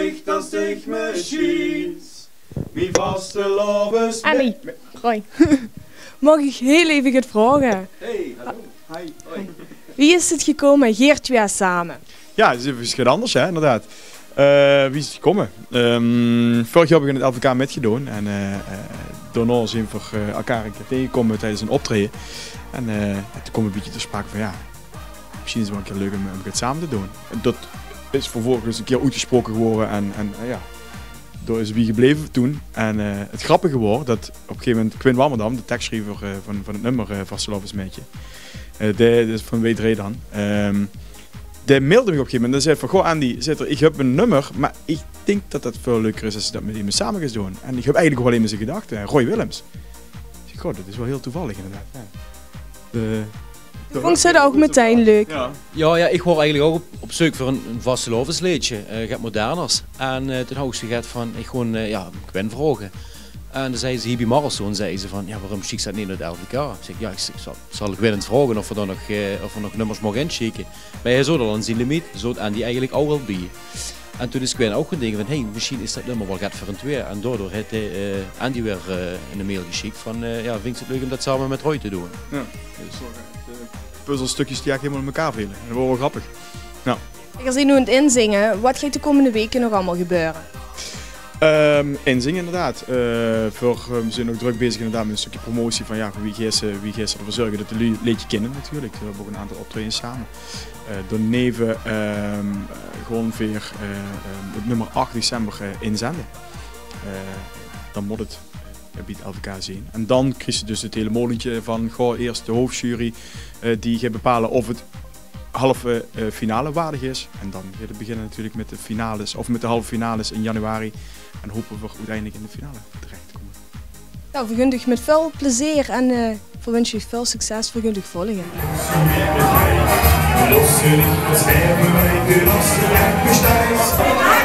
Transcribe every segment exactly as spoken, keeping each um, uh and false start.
Ich, dass ich mich schieß. Wie vastelaovesmedje. Annie, Roy. Maag ich hiel effe get vraoge? Hey, hallo. Hi. Hoi. Wie is 't gekómme, geer twieë same? Jao, 't is effe get anders, hè, inderdaad. Eh, wie is 't gekómme? Ehm, vörig jaor höb ich in 't L V K mitgedoon en, eh, eh, daonao zeen v'r, eh, elkaar ein kier taengegekómme tiedes ein optraeje. En, eh, jao, toen kwaam 't ein bietje ter sprake van, jao, mesjien is 't waal ein kier leuk óm, óm get same te doon. En dat is vervolges ein kier oetgesproke gewore en, en, eh, jao, dao is 't bie gebleve toen. En, eh, 't grappige waor dat op ein gegaeve moment Quinn Warmerdam, de tekssjriever, eh, van, van 't nummer, eh, Vastelaovesmedje, eh, dae, dat is van W drie dan, ehm, dae mailde mich op ein gegaeve moment en dae zag van: "Goh, Andy," zaet 'r, "ich höb ein nummer, mer ich dink dat dat väöl leuker is es se dat mit emes same geis doon." En ich höb eigelik ouch allein mer zoe gedach, eh, Roy Willems. Ich zèk: "Goh, dat is waal hiel toevallig inderdaad." Jao. De Vóngs se dat ouch metein leuk? Jao. Jao, jao, ich waor eigelik ouch op, op zeuk veur ein, ein vastelaovesleedje, eh, get moderners. En, eh, toen haw ich zoe get van, ich gaon, eh, jao, Quinn vraoge. En toen zag ze hie bie Marathon, zag ze van: "Jao, waorom sjiks se dat neet nao 't L V K?" Ich zèk: "Jao, ich, ich zal, zal Quinn ins vraoge of v'r dao nog, eh, of v'r nog nummers moge insjikke." Mer hae zoot al aan zien limiet, zoot Andy eigelik ouch al bie. En toen is Quinn ouch gaon dinke van: "Hey, mesjien is dat nummer waal get veur ein twieë." En daodoor haet hae, eh, Andy weer, eh, ein mail gesjik van, eh, jao, "Vings se 't leuk óm dat same mit Roy te doon?" Jao. Dus, eh, puzzelstökskes die eigelik hielemaol in elkaar vèlle. En dat waor waal grappig. Jao. Geer zeet noe aan 't inzinge. Waat geit de kómmende waeke nog allemaol gebeure? Ehm, inzinge inderdaad. Eh, v'r, eh, zeen ouch drök bezig inderdaad mit ein stökske promotie van, jao, wie geis se, wie geis se d'rveur zörge dat de luuj 't leedje kinne natuurlik. V'r höbbe ouch ein aantal optraejes same. Eh, daoneve, ehm, eh, gaon veer, eh, ehm, 't nummer ach december, eh, inzende. Eh, dan mót 't, eh, bie 't L V K zeen. En dan kriegs se dus 't hiele molentje van, goh, iers de hoofsjury, eh, die geit bepaole of 't halve, eh, finale waardig is. En dan geit 't beginne natuurlik mit de finales, of mit de halve finales in januari. En hope v'r oeteindelik in de finale terech te kómme. Nou, v'r gunne uch mit väöl plezeer en, eh, v'r winsje uch väöl succes. V'r gunne uch volge.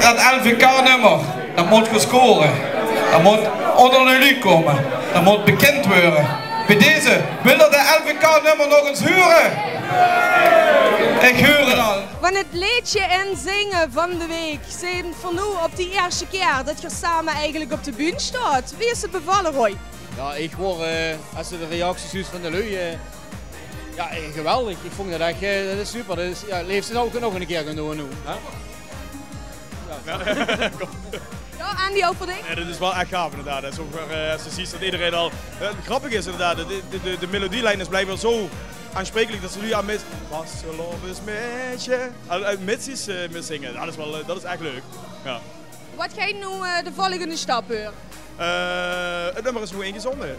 Jao, 't L V K-nummer, dat mót gaon score. Dat mót ónger de luuj kómme. Dat mót bekind waere. Bie deze, wil d'r 't L V K-nummer nog ins hure? Ich huur 't al. Van 't leedje inzinge van de waek zeen v'r noe op de ierste kier dat geer same eigelik op de bühne staot. Wie is 't bevalle, Roy? Jao, ich waor, eh, es se de reacties zuus van de luuj, eh, jao, eh, geweldig. Ich vónj dat ech, eh, dat is super. Dat is, jao, leefs se ouch nog ein kier gaon doon noe, hè? Jao. Jao, Andy, ouch veur dich? Jao, dat is waal ech gaaf inderdaad. Dat is ouch weer, eh, es se zuus dat ederein al, eh, grappig is inderdaad, de, de, de, de melodielien is bliekbaar zo aanspreeklik dat ze noe aan mit, vastelaovesmedje, al, al mit zuus, eh, mitzinge. Dat is waal, eh, dat is ech leuk. Jao. Waat geit noe, eh, de volgende stap waere? Eh, 't nummer is noe ingezonde. Eh,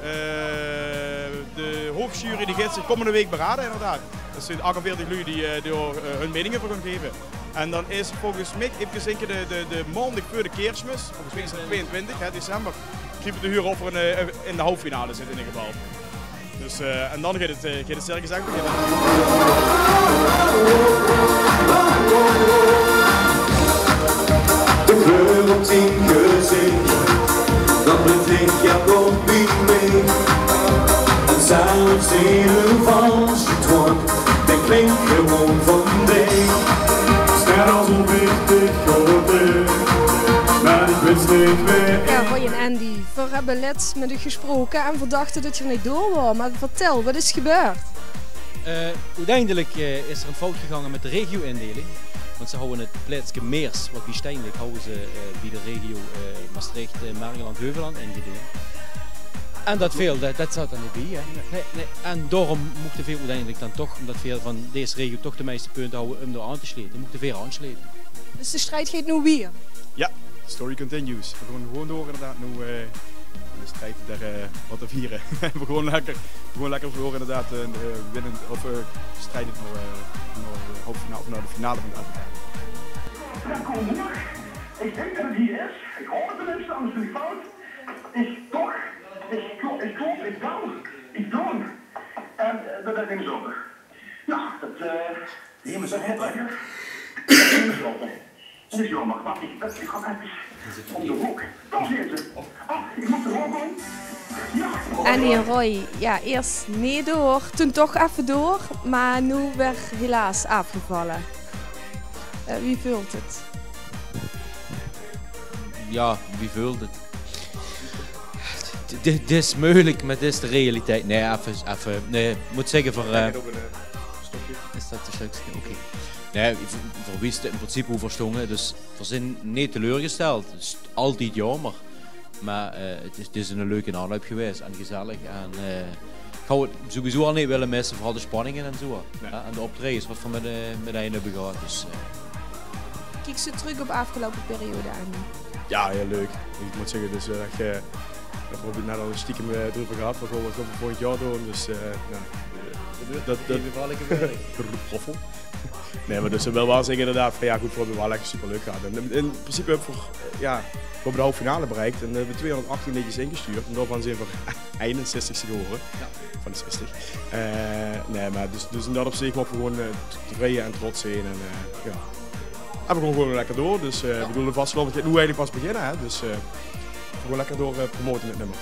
de hoofsjury die geit zich kómmende waek berade, inderdaad. Dat zeen achtenveertig luuj die, eh, die, eh, hun meininge veur gaon gaeve. En dan is volges mich, efkes dinke, de, de, de maondig veur de Keersmis, volges mich is dat twieëntwintig, hè, december, kriege v'r te hure of v'r in, eh, in de halve finale zitte in eder geval. Dus, eh, en dan geit 't, eh, geit 't circus ech beginne. De kleur op dien gezich, dat bring ich jao waal mei. En zelfs in de vals getwonk, dat klink gewoon van dich. Sterk es ein wichtig groot, mer ich wis neet mieë. Jao, Roy en Andy, v'r höbbe lèts mit uch gesproke en v'r dachte dat geer neet door waort, mer vertèl, waat is gebeurd? Eh, oeteindelik, eh, is d'r ein fout gegange mit de regio-indeling. Want ze hawwe 't plaetske Meers, wat bie Steinwijk, hawwe ze, eh, bie de regio, eh, Mestreech, eh, Mergelland, Heuvelland ingedeeld. En dat veel, dat, dat zaot d'r neet bie, hè. Nae, nae. En daorum mochte veer oeteindelik dan toch, ómdat veer van dees regio toch de meiste punte hawwe óm dao aan te slete, mochte veer aanslete. Dus de strijd geit noe wier? Jao, the story continues. Veer gaon gewoon door inderdaad noe, eh, de strijd d'r, eh, wat te viere. Veer gaon lekker, veer gaon lekker veur inderdaad, eh, eh, winnend, of, eh, strijdend nao, eh, nao de halve finale, of nao de finale van 't L V K. Ich dink dat 't hie is. Ich haop 't tenminste, angers doon ich fout. Ich toch, ich klo-, ich klop, ich bel, ich doon. En, eh, dat, dat ding is ope. Jao, dat, eh, neem ins aan, hè, lekker. Dat ding is ope. Dat is jaomer, want ich, dat, ich gaon efkes óm de hook. Dao zeen ze. Oh, ich mót de hook óm. Jao. Andy en Roy, jao, iers neet door, toen toch effe door, mer noe weer helaas aafgevalle. Eh, wie veult 't? Ja, wie veult 't? Dit, dit is meugelik, mer dit is de realiteit. Nae, effe, effe, nae, ich mót zègke, veur, eh, is dat de sjlekste? Oké. Nae, veur, veur wie is 't in principe euversjtónge, dus veer zeen neet teleurgesteld. 't Is altied jaomer. Mer, eh, 't is, 't is 'ne leuke aanloup gewaes en gezellig. En, eh, ich zou 't sowieso al neet wille misse, veural de spanninge en zo. Nae. Ja, en de optraejes, wat veer mit, eh, mit ein höbbe gehad. Dus, eh. Kieks se trök op aafgeloupe periode, Andy? Ja, hiel leuk. Ich mót zègke, dus, eh, ich, eh, veer höbbe 't net al stiekem, eh, d'reuver gehad. Veer gaon 't volgend jaor doon. Dus, eh, ja, eh, dat, dat, roffel. Nae, mer dus, eh, wil waal zègke inderdaad van, ja, good, veer höbbe 't waal ech superleuk gehad. En in, in principe höbbe veer, eh, ja, veer höbbe de halve finale bereik en, eh, höbbe veer tweehóngerdachttien leedjes ingesjtuurd. En daovaan zeen veer einensestigste gewore. Ja. Van de zestig. Eh, nae, mer dus, dus in dat opzich moge veer gewoon, eh, t-, tevreje en trots zeen. En, eh, ja. En veer gaon gewoon lekker door. Dus, eh, ich bedoel, de vastelaovend geit noe eigelik pas beginne, hè. Dus, eh, veer gaon lekker door, eh, promote mit 't nummer.